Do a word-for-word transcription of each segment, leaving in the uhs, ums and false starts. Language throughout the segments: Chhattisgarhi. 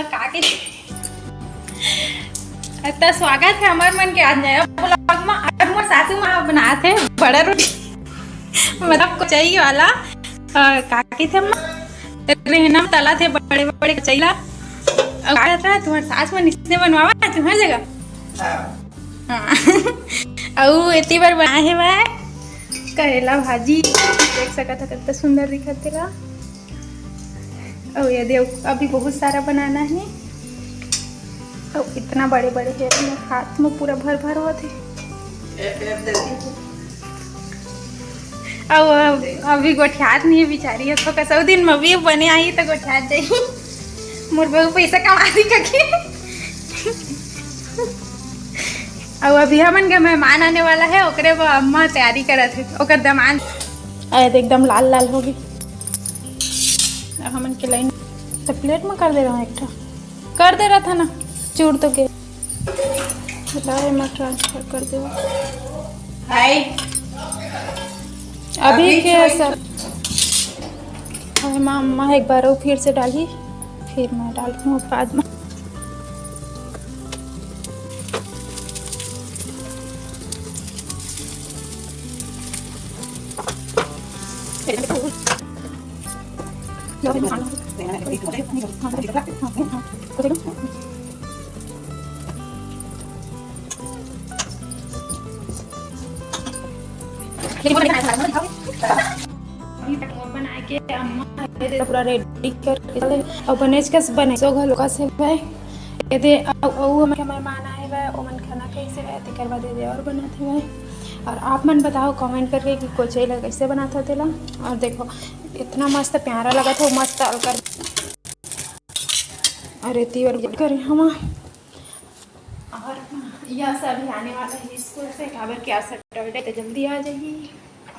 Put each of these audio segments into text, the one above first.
काकी, त स्वागत हे हमर मन के आज नया vlog म। आज मोर सासू माँ बनात हे बड़ा रोटी, मतलब कोचई वाला। अ, का कहिथे अम्मा, रेहना म तलथे बड़े-बड़े कोचई ला। अउ का कहत रहा, तुम्हर सास मन इसने बनवावा तुम्हर जगह? हाँ। हाँ। अउ एती बर बनाए हे वह करेला भाजी, देख सकत ह कत्ता सुंदर दिखत तेला। अउ ये दे, अभी बहुत सारा बनाना हे। अउ इतना बड़े-बड़े हे, मोर हाथ में पूरा भर-भर होत हे। अउ अब, अभी गोठियात नहीं हे बिचारी, अब तो कसौ दिन में भी बने आही तो गोठियात जाही। मोर बहू पैसा कमा दी कखी। अउ अभी हमन के मेहमान आने वाला हे, ओकरे बर अम्मा तैयारी करत हे, ओकर दमांद। आए तो एकदम लाल लाल हो गई। अब हमन के लाइन तो प्लेट में कर दे रहा हूँ एक ठो। कर दे रहा था ना, चूड़ तो के। बताओ, एमा ट्रांसफर कर दो। हाय। अभी अभी के छोड़ सब। अरे माँ, अम्मा एक बार और फिर से डाली, फिर मैं डालूँ बाद में। अभी तक मोर बनाए के अम्मा पूरा रेडी करके चले, अउ बनेच कस बने सो घलो कस हे भाई। ये दे, अउ, अउ हमर मेहमान आए बा, ओमन खाना खाइसे बा, तेकर बाद ये दे और बनात हे बा। और आप मन बताओ कमेंट करके कि कोचई ला कैसे बनात हो तेला। और देखो, इतना मस्त प्यारा लगत हो, मस्त अलकर। अरे, तीवर करे हम। और यश अभी आने वाला है स्कूल से, काबर कि आज सैटरडे तो जल्दी आ जाही।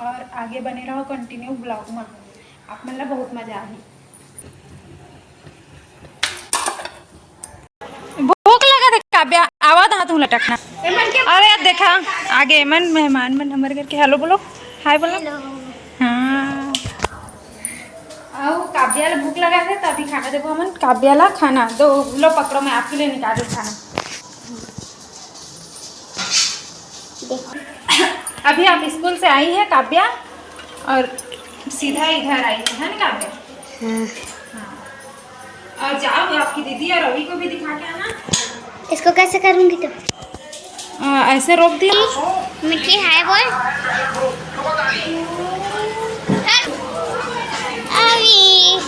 और आगे बने रहो कंटिन्यू ब्लॉग में, आप मन ला बहुत मजा आही। भूख लगा दे काव्या, आवा दा तू लटकना। अरे यार देखा, आगे मन मेहमान मन हमर घर के। हेलो बोलो, हाय बोलो। हेलो। हाँ। अउ काव्या ला भूख लगा दे, तभी खाना देबो हमन। काव्या ला खाना दो, लो पकड़ो, मैं आपके लिए निकाल रही खाना। देखो। अभी आप स्कूल से आई है काव्या और सीधा इधर आई है, है ना काव्या? हाँ। हाँ। और जाओ, आपकी दीदी और रवि को भी दिखा के आना। इसको कैसे करूँगी तो? आ, ऐसे रोक दिया। मिट्टी हाय बोल। अभी।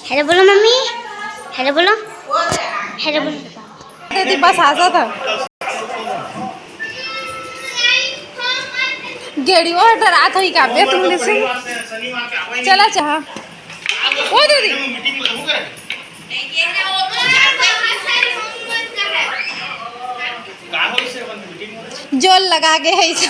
हेलो बोलो मम्मी। हेलो बोलो। हेलो बोलो। दीदी बस आ जाता। गेड़ी वो डरात होई का बे तुमने से। चला चाहा। ओ दीदी। जोर लगा के है इस।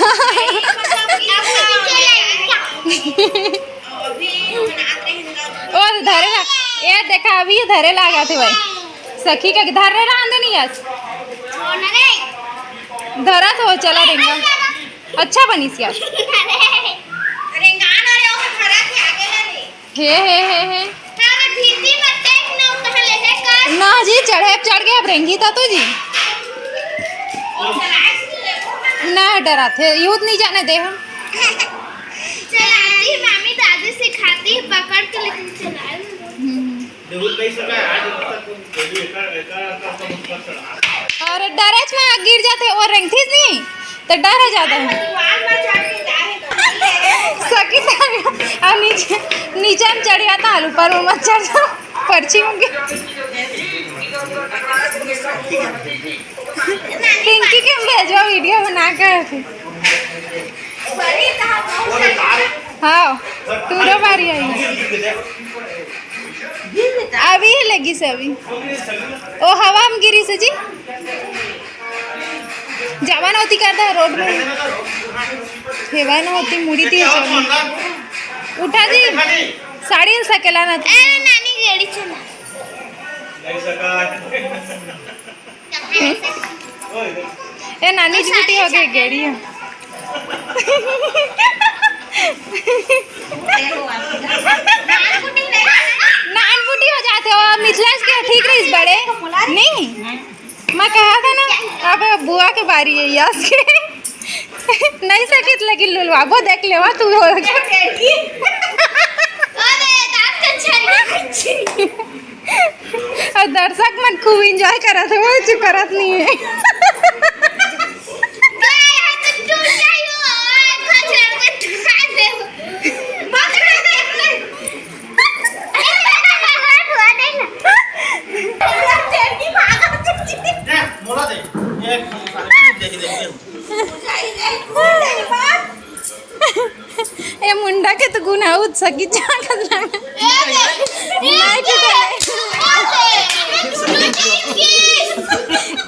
ओ धरे ला, ये देखा अभी धरे लागा थे भाई। सखी का धरे ला आंदे नहीं आज। धरा तो चला रेंगा। अच्छा बनिस यार। हे, हे, हे, हे। ना जी, चढ़े, अब चढ़ गए, अब रेंगी था तो जी। ना डराथे, यूथ नहीं जाने दे हम। चला जी, मामी दादी सिखाती है, पकड़ के लेकिन चलाए। हम्म। अरे डरेच में गिर जाथे, वो रेंगथिस नहीं, तो डर है ज्यादा। सकी था, अब नीचे, नीचे हम चढ़ जाता, आलू पर वो मत चढ़ जाओ, पर्ची होंगे। पिंकी के हम भेजवा वीडियो बना के। हाँ, तू रो बारी आई। अभी ही लगी से अभी। ओ हवा में गिरी से जी। जवान होती करता है रोड में। हेवा ना होती मुड़ी थी जवान। उठा जी। साड़ी सकेला ना थी। अरे नानी गेड़ी चला। ए नानी जी बेटी हो गई गेड़ी है। नान मुटी हो जाथे, वो मिथलेश के ठीक रहिस बड़े। नहीं, मैं कहा था ना, अब बुआ के बारी है यस के। नहीं सकित लेकिन लुलवाबो, देख लेवा तू हो। अउ दर्शक मन खूब एंजॉय करत हे, वो चुप करत नहीं है। ए मुंडा के तो गुनाह उठ सकी जागत लगा। नहीं टूटे।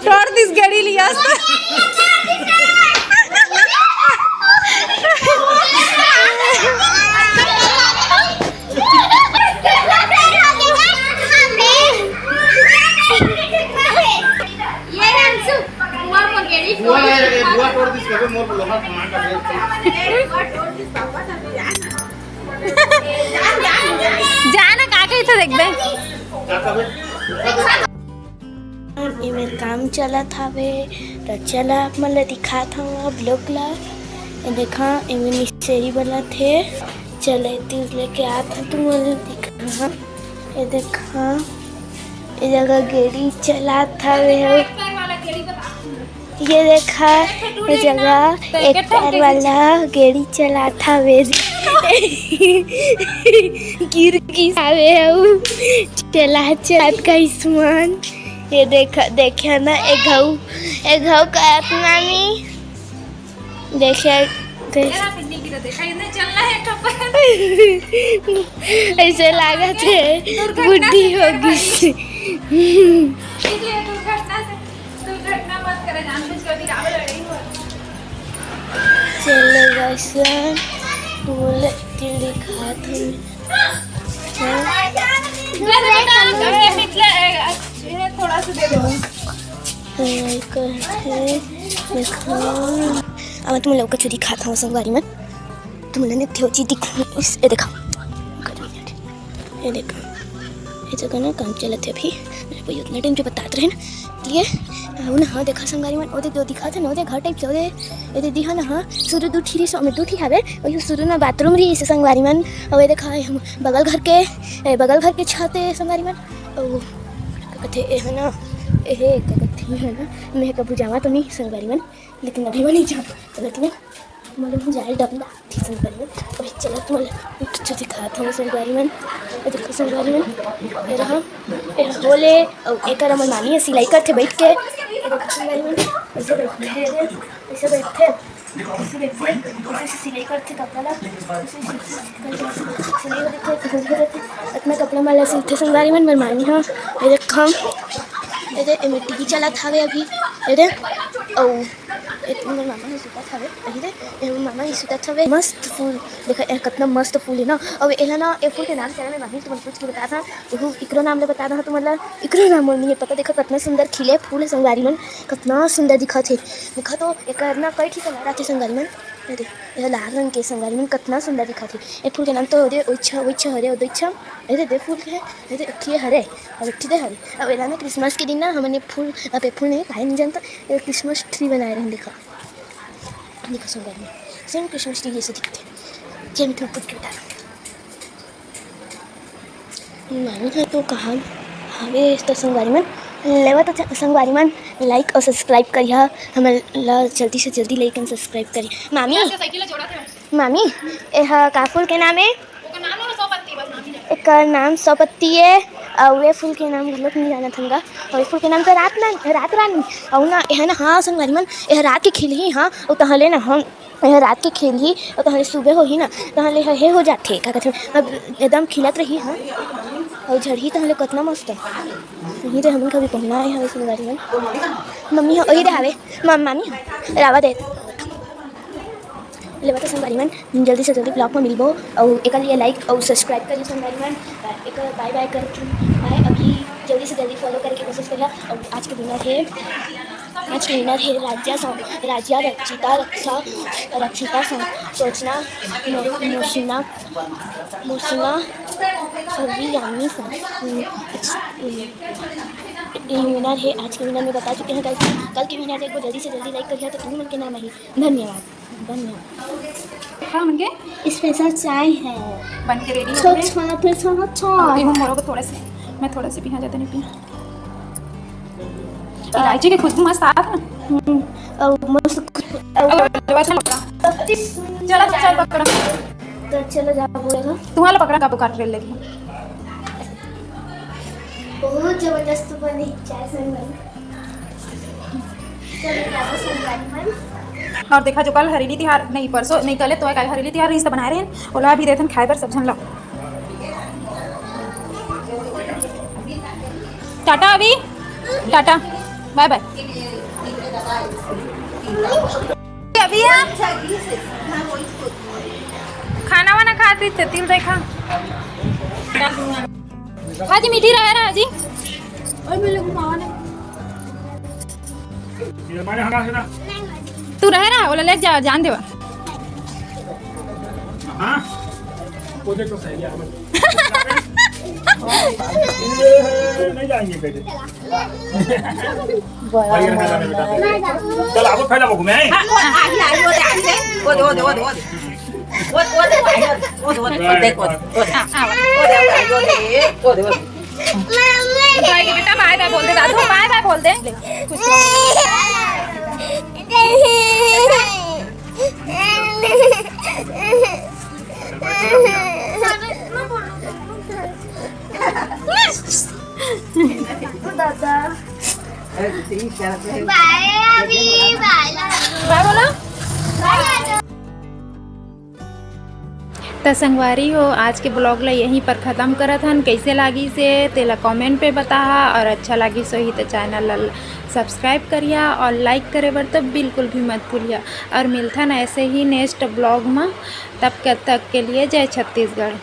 तोड़ दिस गड़ी लिया। बुआ तोड़ दिस कबे मोर लोहा सामान का ढेर। जाना का कही था देख दे। एमेर काम चलत हावे, त चला आप मन ल दिखात हव ब्लॉग ला। ए देखा, एमेर मिस्त्री बनत हे। चला, एती लेके आत हव तुमन ल दिखा। ए देखा, ए जगह गेड़ी चलात हावे। ये देखा, ये जगह एक पैर वाला गेड़ी चलात हावे। गिर गिस हावे अउ चलात चलात कइसमन। ये देखा, देखा ना, ए घऊ, ए घऊ का आत्मा में देखा, ऐसे लागत हे बुढ़ी हो गिस। दुर्घटना से दुर्घटना मत करे, जानबूझ के अभी रावण लड़ाई हो। चलो गाइस, बोले दिल दिखात हूँ। थोड़ा सा दे दो। देखो, अब तुम लोग को दिखात हूँ संगवारी मन। तुम लोग ने थोची दिख, ए देखा, ए देखा, ये जगह ना काम चलत हे अभी। मेरे को उतना टाइम जो बतात रहे ना, ये, हाँ ना, हाँ, देखा संगवारी मन, ओदे जो दिखात हे ना, ओदे घर टाइप से, ओदे, ये दे दिहा ना, हाँ, शुरू दू ठी रिसो में दू ठी हावे, और ये शुरू ना बाथरूम रहिस संगवारी मन, और ये देखा, हम बगल घर के, ए, बगल घर के छत हे संगवारी मन, और का कथे, ए है ना, ए है, का कथे, है ना, मैं कभू जावा तो नहीं संगवारी मन, लेकिन अभी वो नहीं जावा, तो लेकिन मतलब जाए डरना। ठीक संगवारी मन, अभी चला तुमन ला कुछ दिखात हूँ संगवारी मन। ये देखो संगवारी मन, ये रहा, ये होले, अउ एकर हमर मामी ह सिलाई करथे बैठ के। ये देखो संगवारी मन, ऐसे बैठे हे, ऐसे बैठे, ऐसे बैठे, ऐसे, ऐसे सिलाई करथे कपड़ा ला, ऐसे, ऐसे, ऐसे करके सिलाई हो जाथे, तो हो जाथे। अपना कपड़ा मन ला सिलथे संगवारी मन, मोर मामी ह। ये देख हम, ये दे, एमे टीवी चलत हावे अभी, ये दे, अउ ए, मोर मामा ह सुतत हवे, अही रे, ए, मोर मामा ह सुतत हवे। मस्त फूल, देखा, ए, कतना मस्त फूल हे ना। अब एला ना, ए फूल के नाम चला, मैं मामी तुमन पूछ के बता था। एहू इकरो नाम ले बता दहा तुमन ला। इकरो नाम मोर नहीं पता। देखा, कतना सुंदर खिले फूल हे संगवारी मन, कतना सुंदर दिखत हे। देखा तो, एकर ना कई ठी कलर आथे संगवारी मन। अरे, एह लाल रंग के संगवारी मन, कतना सुंदर दिखत हे। ए फूल के नाम तो ओदे, ओइच्छा, ओइच्छा हरे, ओदे इच्छा। अरे, दे फूल के हे, अरे, अखिए हरे, अब एक ठे दे हरे। अब एला ना क्रिसमस के दिन ना, हमन ए फूल, अब ए फूल नहीं, काहे नहीं जानता, ए क्रिसमस ट्री बनाए रहेन, देखा। देखो संगवारी मन, सेम क्रिसमस ट्री जैसे दिखथे। चल, मैं तुमको कुछ बता दूँ। मानी है तो कहाँ हवे तो संगवारी मन, लेवा तो च-, संगवारी मन, लाइक अउ सब्सक्राइब करिहा, हमन ला जल्दी से जल्दी लाइक एंड सब्सक्राइब करिहा। मामी, मामी, एहा का फूल के नाम हे? एकर नाम सौ पत्ती हे, अउ ए फूल के नाम घलोक नइ जानत हन गा। अउ ए फूल के नाम तो रात ना, रात रानी। अउ ना, एह ना, हाँ, संगवारी मन, एह रात के खिलही, हाँ, अउ तहले ना, हम, एह रात के खिलही, अउ तहले सुबह होही ना, तहले ह-, हे हो जाथे, का कथे, अब एकदम खिलत रही, हाँ, अउ झड़ही तहले कतना मस्त। यही रे, हमन कभी पहुना आए हवे संगवारी मन। मम्मी ह, ओही दे हावे, म-, मामी ह, रावा दे। ले बता संगवारी मन, जल्दी से जल्दी ब्लॉग में मिलबो, अउ एकर लिए लाइक अउ सब्सक्राइब करिए संगवारी मन। एकर बाय बाय करत हूँ, बाय। अभी जल्दी से जल्दी फॉलो करे के कोशिश करिए। अउ आज के दिन हे आज के winner हे राज्या सौ-, राज्या रक्षिता रक्षा, रक्षिता सौ-, सोचना मो-, मोशिना, मोशिना सौरी यामी सौ-, ये winner हे आज के winner में बता चुके हैं। कल, कल के winner एक बार जल्दी से जल्दी like करिए तो तीनों मन के नाम आही। धन्यवाद। धन्यवाद। का मन के? Special चाय है। बन के ready हो गए? अच्छा, फिर से अच्छा। अभी हम मोरो को थोड़ा से, मैं थोड़ा से पिहा जाता नहीं पिया। इलायची के खुशबू मस्त आत ना। हम्म, और मस्त खुशबू। और अच्छा पकड़ा। चलो, चल पकड़ा। तो चलो जा बोलेगा। तुम्हारा पकड़ा का पुकार रेल लगी। बहुत जबरदस्त बनी चाय संगवारी। और देखा जो कल हरेली तिहार नहीं, परसों नहीं, कले तो काय हरेली तिहार रहिस त बनाए रहेन, ओला अभी देथन खाए बर सब झन ला। टाटा अभी, टाटा, bye bye। अभी आप खाना वाना खात रही थे, तिल देखा। हाजी मीठी रहे ना हाजी। ओए मेरे को मावा ने। ये माने हमारे ना। तू रहे ना, ओला ले जा, जान देवा। हाँ? वो देखो सही है। ये नहीं जाएंगे बेटे। भाई, ये ना जाने बेटा। चल, आप फैला वो घूमे। हाँ, वो आ गया, आ गया, वो दे, आ गया। वो दे, वो दे, वो दे, वो दे। वो, वो दे, वो दे, वो दे, वो दे। हाँ, हाँ। वो दे, वो दे, वो दे, वो दे, वो दे। तो आइए बेटा, bye bye बोल दे दादू, bye bye बोल दे। दादा। बाय अभी, बाय। बाय बोला। त संगवारी हो, आज के vlog ला यहीं पर ख़त्म करत हन। कइसे लागिस हे तेला comment पे बताहा, और अच्छा लागिस होही त channel ला subscribe करिहा और like करे बर तो बिल्कुल भी मत भूलिहा। और मिलथन ऐसे ही next vlog म, तब तक के लिए जय छत्तीसगढ़।